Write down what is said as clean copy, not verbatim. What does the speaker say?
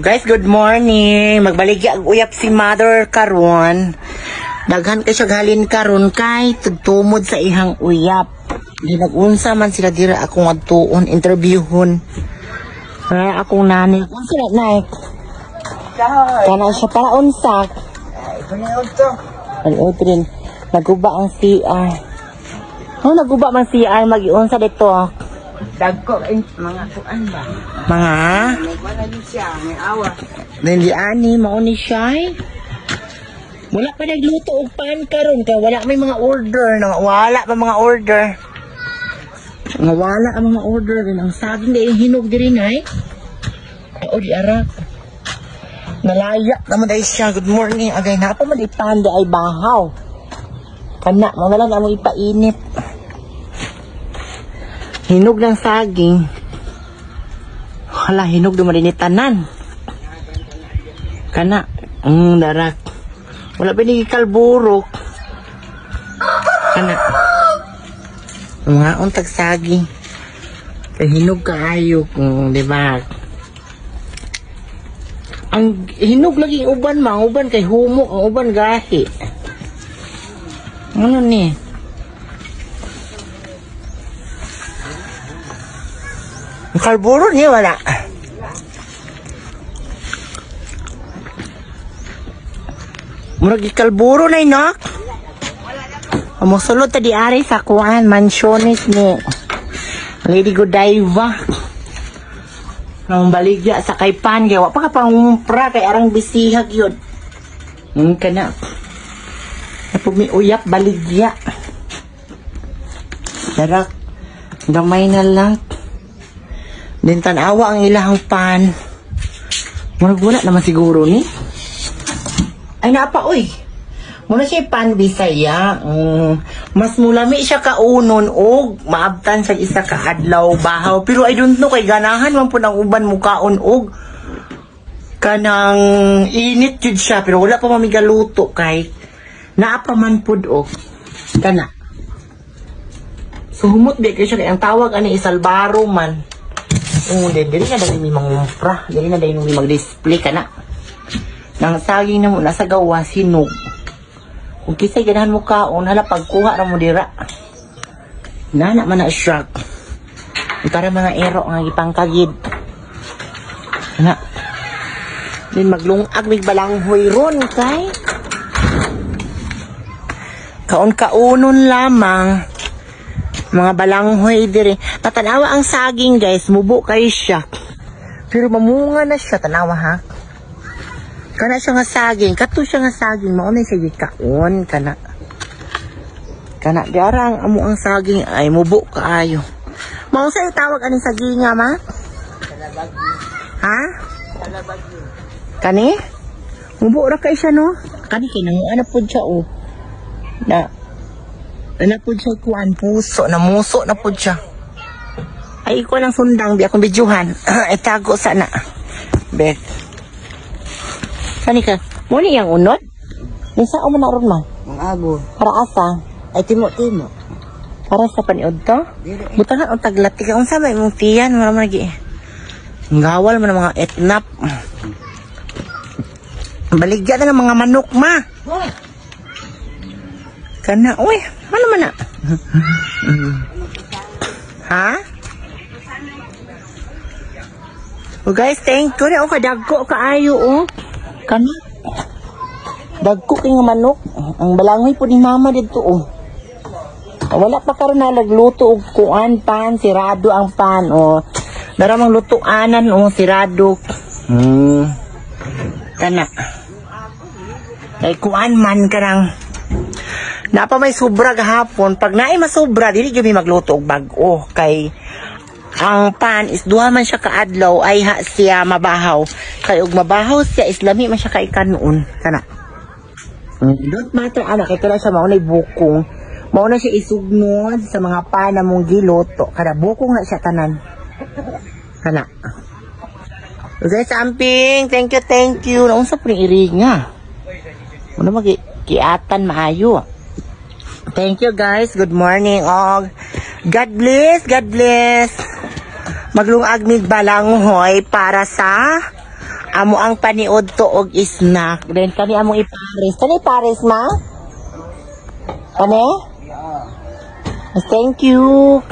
Guys, good morning. Magbaligya og uyap si mother karon. Daghan kay siya halin karon kay tugtumod sa ihang uyap. Di nag-unsa man sila dira akong adtuon interviewhon. Ay, akong nanay. Unsa na, nay? Kana siya para unsa? To. Ano rin? Naguba ang CR. Oh, naguba man CR, mag-iunsa dito. Dagko eh, mga kuan ba? Mga Wala din siya, may awa. Hindi ani mao ni siya. Eh. Wala pa nagluto og pan karon kay wala may mga order na wala pa mga order. Nga wala ang mga order din ang saging dai hinog diri, nay. O di arak. Nalaya naman dahil siya. Good morning. Agay na pa man pan di ay bahaw. Kana mo na lang amo ipainit. Hinog ng saging. Hala, hinog duman din tanan. Kana, darak. Wala pa ni kalburok. Kana. Mga untag saging. Kay hinog kaayo, di ba? Ang hinog lagi ang uban ma, ang uban kay humok, ang uban gahi. Ano ni? Ang kalburo niya wala. Murag ikalburo na inak. Amo sulod ta di ari sa kuan mansyones ni Lady Godiva. Nang baligya sa kay pan kay wa pa ka pangumpra kay arang bisihag yun. Kana. Napug mi uyap baligya. Darak gamay na lang. Din tan-awa ang ilahang pan. Murag wala naman siguro ni. Ay naapa oy. Muna siya pan Bisaya. Mas mulami siya kaunon og maabtan sa isa ka adlaw bahaw. Pero I don't know kay ganahan man pud ang uban mukaon og kanang init jud siya pero wala pa mamigaluto kay naa pa man pud og kana. So humot di kay siya kay ang tawag ani isalbaro man. Dili na dali mi mangumpra, dili na dali mi mag-display kana. Nang saging na mo nasa gawa sinog. Kung kisay ganahan mo kaon, hala pagkuha ra mo dira. Nana man na siya. Para mga ero nga gipangkagid. Na. Din maglungag mig balanghoy ron kay kaon-kaunon lamang mga balanghoy diri. Tatanawa ang saging guys, mubo kay siya. Pero mamunga na siya, tanawa ha. Kana siya nga saging, kato siya nga saging, mao na siya gikaon kana. Kana diara ang amo ang saging ay mubo kaayo. Mao sa tawag ani saginga ma? Ha? Kani? Mubo ra kay siya no? Kani kay nanguan na pud siya oh. Na na pud siya kuan puso, na muso na pud siya. Ay iko lang sundang bi akong bidyuhan. Itago sana. Bet. Sani ka? Mo ni yang unod? Nisa o man na ron ma? Mga ago. Para asa? Ay timo-timo. Para sa paniod to? Butangan og taglati ka unsa may imong tiyan mura man lagi. Gawal man ang mga etnap. Baligya na ng mga manok ma. Kana oy, ano man na? Ha? Oh guys, thank you. Oh, kadagko kaayo oh. Kana. Dagko kay nga manok. Ang balangoy po ni mama didto oh. Wala pa karon na nagluto og kuan pan, sirado ang pan oh. Dara mang lutuanan oh, sirado. Kana. Kay kuan man karang napa may sobra gahapon. Pag naay masobra, dili gyud mi magluto og bag-o kay ang pan is duha man siya kaadlaw ay ha siya mabahaw. Kay og mabahaw siya is lami man siya kay kanon kana. Don't matter ana kay kana siya mao nay bukong. Mao na siya isugnod sa mga pan na mong giluto. Kada bukong na siya tanan. Kana. Okay, samping. Thank you, thank you. Naunsa po ning iringa. Muna magi kiatan maayo. Thank you guys. Good morning og God bless, God bless. Maglungag mig balanghoy para sa Amo ang paniod to og snack. Then kani among ipares. Kani pares, ma? Kani? Yeah. Thank you.